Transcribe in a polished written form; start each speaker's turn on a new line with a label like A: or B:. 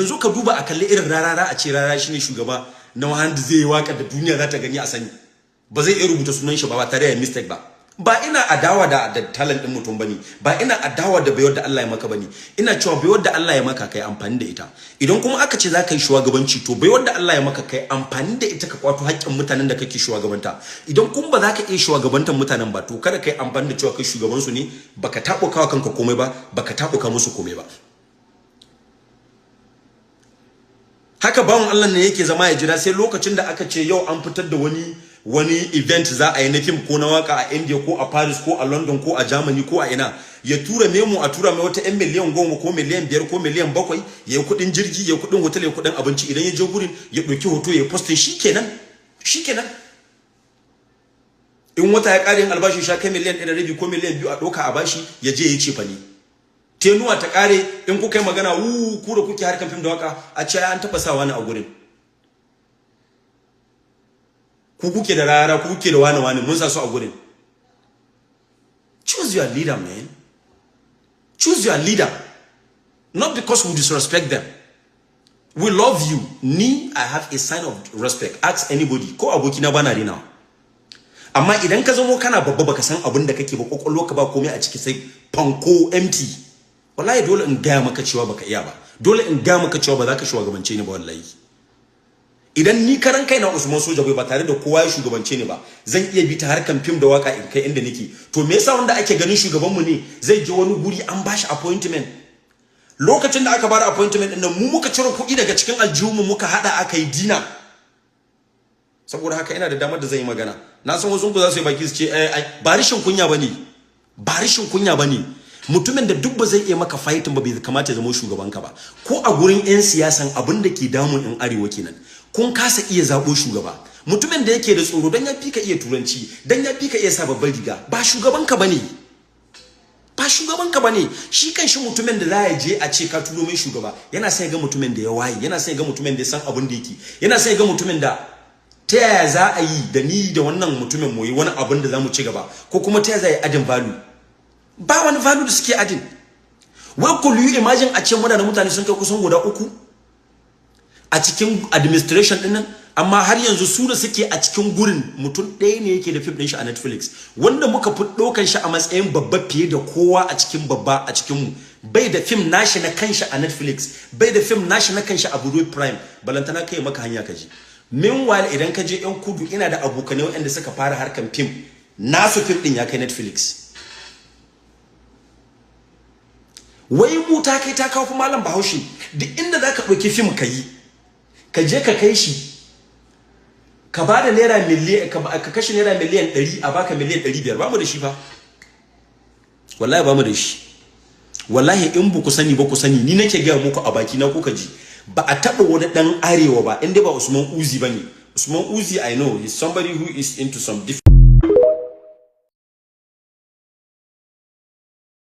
A: Yanzu ka duba, a kalli irin Rarara, a ce Rarara shine shugaba na wanda zai yi waka da duniya za ta gani a sani. Ba zai iya rubuta sunan shi ba ba tare da mistake ba. Ba ina adawa da talent din mutum bane, ba ina adawa da baiwar da Allah ya maka bane. Ina cewa baiwar da Allah ya maka, kai amfani da ita. Idan kuma aka ce za ka yi shugabanci, to baiwar da Allah ya maka, kai amfani da ita ka kwato haƙƙin mutanen da kake shugabanta. Idan kuma ba za ka iya shugabantar mutanen ba, to kada kai amfani da cewa kai shugaban su ne. Baka taɓuka kanka komai ba, baka taɓuka musu komai ba. Haka bawan Allah ne yake zama ya jira sai lokacin da aka ce yau an fitar da wani event za a yi na fim ko na waka a India ko a Paris ko a London ko a Germany ko a ina, ya tura memo, a tura mai wata 'yan miliyan 10 ko miliyan 5 ko miliyan 7, ya yi kuɗin jirgi, ya yi kuɗin hotel, ya yi kuɗin abinci. Idan ya je gurin, ya ɗauki hoto, ya posting, shikenan, shikenan. In wata ya ƙare, yin albashi sha kai miliyan 1.5 ko miliyan 2, a ɗauka a bashi, ya je ya ce fa ne tenuwa ta ƙare. In kuka yi magana, wu ku da kuke harkan fim da waka, a ce an taɓa sa wani a gurin. Ku kuke da Rarara, ku kuke da wani wani, mun sa su a gurin. Choose your leader, man. Choose your leader. Not because we disrespect them. We love you. Ni, I have a sign of respect. Ask anybody. Ko abokina bana rina. Amma idan ka zamo kana babba, baka san abin da kake ba, kwakwalwa ka ba komai a ciki sai fanko, empty, wallahi dole in gaya maka cewa baka iya ba. Dole in gaya maka cewa ba za ka shugabance ni ba. Wallahi idan ni karan kaina Usman Soja Boy, ba tare da kowa ya shugabance ni ba, zan iya bi ta harkan fim da waka in kai inda nake, to me yasa wanda ake ganin shugaban mu ne zai je wani guri an bashi appointment? Lokacin da aka bada appointment din nan, mu muka cire kuɗi daga cikin aljihunmu muka hada aka yi dinner. Saboda haka ina da damar da zan yi magana. Na san wasu ku za su yi baki su ce ai ba rishin kunya bane. Ba rishin kunya bane. Mutumin da duk ba zai iya maka fighting ba, bai kamata ya zama shugabanka ba. Ko a gurin 'yan siyasan, abin da ke damun in arewa kenan. Kun kasa iya zaɓo shugaba. Mutumin da yake da tsoro dan ya fi ka iya turanci, dan ya fi ka iya sa babbar riga, ba shugabanka bane, ba shugabanka bane. Shi kan shi mutumin da za ya je a ce ka turo mai shugaba, yana sai ga mutumin da ya waye, yana sai ga mutumin da ya san abin da yake, yana sai ga mutumin da ta yaya za a yi da ni da wannan mutumin mu yi wani abin da za mu ci gaba, ko kuma ta yaya za a yi adding value. Ba wani value da suke adding. Wai could you imagine a ce muna da mutane sun kai kusan guda uku a cikin administration din nan, amma har yanzu su da suke a cikin gurin, mutum ɗaya ne yake da fim ɗin shi a Netflix, wanda muka fi ɗaukan shi a matsayin babba fiye da kowa a cikin babba a cikin mu, bai da fim nashi na kanshi a Netflix, bai da fim nashi na kanshi a Budo Prime, balantana kai maka hanya ka je. Meanwhile, idan ka je yan kudu, ina da abokanai waɗanda suka fara harkan fim, nasu fim ɗin ya kai Netflix. Wai mu ta kai ta kawo, malam Bahaushe, duk inda zaka ɗauki fim ka yi, ka je ka kai shi, ka ba da naira miliyan, ka kashe naira miliyan 100, a baka miliyan 500. Ba mu da shi fa. Wallahi ba mu da shi. Wallahi in ba ku sani ba, ku sani, ni nake gaya muku a baki na kuka ji. Ba a taɓa wani ɗan arewa ba, in dai ba Usman Uzi ba ne. Usman Uzi, I know he's somebody who is into some different